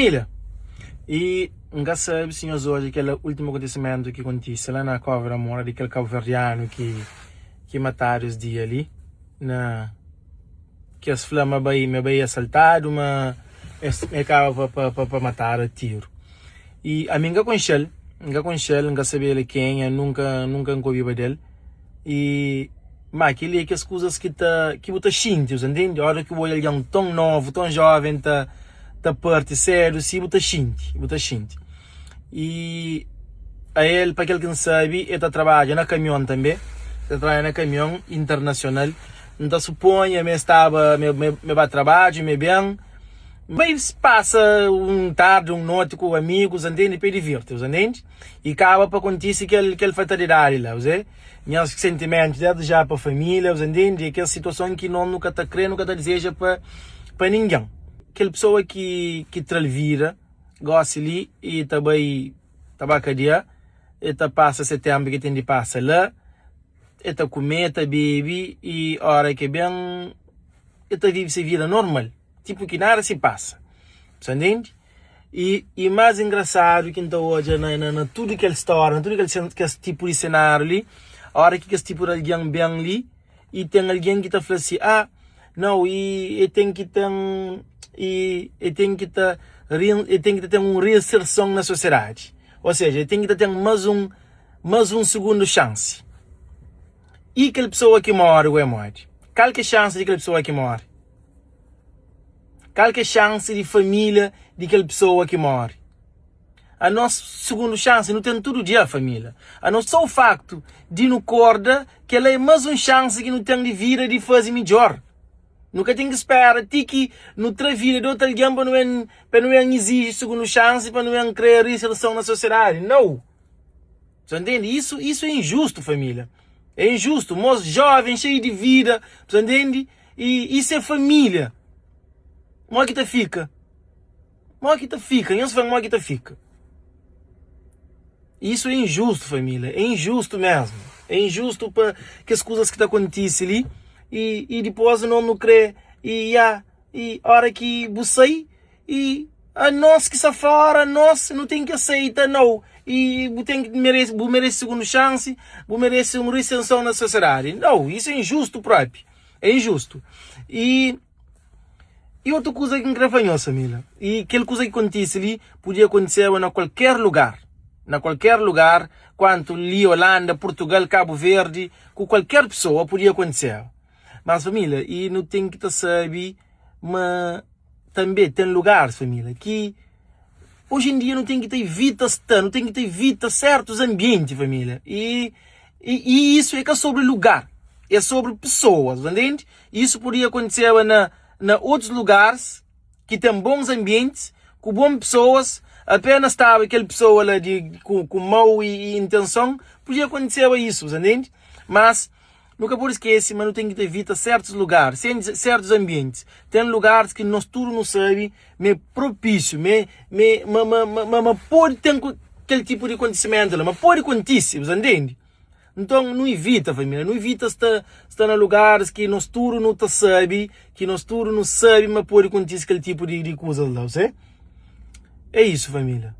Família, I N ka sabe si nhos odja kel últimu akontesimentu ki kontise la na Cova da Moura di kel kabuverdianu ki ki matadu es dia li na ki es fla ma bai ma bai asaltadu ma es ma e kaba pa pa pa matadu a tiru. I ami N ka konxe-l, N ka konxe-l, N ka sabe el é kenha, nunka nunka N ka obiba del. I ma kel-li é kes kuzas ki ta ki bu ta xinti, bu ta ntende? Óras ki bu odja algen ton novu, ton jóven ta ta parti sédu si, bu ta xinti, bu ta xinti. I ael, pa kel ki N sabe, el ta trabadja na kamion tanbê, el ta trabadja na kamion internasional. N ta suponha ma el staba ma el ba trabadju, ma el ben, bai pasa un tardi, un noti ku amigus, ntende? Pa el divirti, bu ta ntende? I kaba pa kontise kel kel fatalidadi la, uze. Nhas sentimentus desdi ja pa familia, uze ntende? É kes situason ki nos nu ka ta kre, nu ka ta dizeja pa pa ningen. Kel pesoa ki ki tra-l vida gosi li e ta bai ta ba kadia, e ta pasa se tenpu ki ten di pasa la, e ta kume, e ta bebe i ora ke ben e ta vive se vida normal. Tipu ki nada si pasa. Sa ntende? I, i más engrasadu ki N ta odja na, na, na tudu kel stória, na tudu kel, kes tipu di senáriu li, óra ki kes tipu di algen ben li, i ten algen ki ta fla si, ah, nau, i e ten ki ten, i e ten ki ta, e ten ki ta ten un reinserson na sosiedadi. Ô seja, e ten ki ta ten más un, más un sugundu xansi. I kel pesoa ki móre, goé modi? Kal ki é xansi di kel pesoa ki móre? Kal ki é xansi di família di kel pesoa ki móre? Anos, sugundu xansi nu ten tudu dia, família. Anos, sô faktu di nu korda, kel-la é más un xansi ki nu ten di vida di faze midjór. Nu ka ten ki spera ti ki nu tra vida di otu algen pa nu ben, pa nu ben iziji sugundu xansi, pa nu ben kre reinserson na sosiedadi. Nau! Sa ntende? Isu, isu é injustu, família. É injustu. Mos jóven, xeiu di vida, sa ntende? I, i se família? Modi ki ta fika? Modi ki ta fika? Nhos fla-m modi ki ta fika. Isu é injustu, família. É injustu mesmu. É injustu pa kes kuzas ki ta kontise li. I, i dipôs no nu krê, i ya, i ora ki bu sai, I anos ki sta fora, anos nu ten ki aseita nau. I bu ten ki merese, bu merese segundu xansi, bu merese un reinserson na sosiedadi. Nau, isu é injustu propi, é injustu. I i otu kuza ki N kre fla nhos família, i kel kuza ki kontise li podia kontiseba na kualker lugar, na kualker lugar, kuantu li Holanda, Purtugal, Kabu Verdi, ku kualker pesoa podia kontiseba. Mas família, i nu ten ki ta sabe ma Tanbê ten lugaris, família, ki oji en dia nu ten ki ta ivita sta, nu ten ki ta ivita sértus anbienti, família. I, i, i isu é ka sobri lugar, é sobri pesoas, bu ntende? Isu podia kontiseba na, na otus lugaris ki ten bons anbientis, ku bon pesoas, apenas staba kel pesoa la di, ku, ku mau i, i intenson, podia kontiseba isu, bu ntende? Mas Nu ka pode skese ma nu ten ki ta ivita sértus lugar, sértus anbientis. Ten lugaris ki nos tudu nu sabe ma é propísiu, ma é, ma, ma, ma, ma, ma pode ten kel tipu di kontisimentu la, ma pode kontise, bu sta ntende? Nton, nu ivita, família, nu ivita sta, sta na lugaris ki nos tudu nu ta sabe, ki nos tudu nu sabe ma pode kontise kel tipu di, di kuzas la, bu sabe? É isu, família.